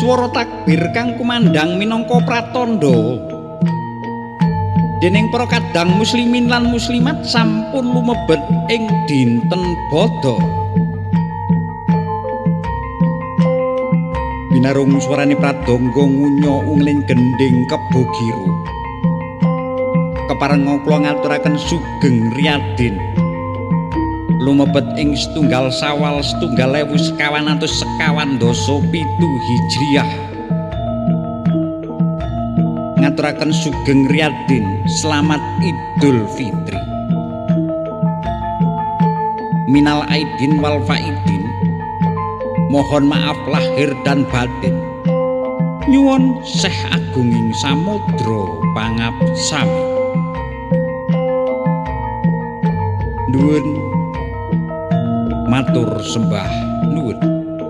Swara takbir kang kumandhang minangka pratandha dening para kadang muslimin lan muslimat sampun lumebet ing dinten bodho. Binarung swarane pradangga ngunya ungling gendhing kebo giru. Keparenga kula ngaturaken sugeng riyadin. Lumebet ing setunggal Sawal 1927 Hijriah. Ngaturaken sugeng riyadin, selamat Idul Fitri. Minal aidin wal faidin, mohon maaf lahir dan batin. Nyuwun Syekh Agunging Samudra pangapsami. Nuwun matur sembah nuwun.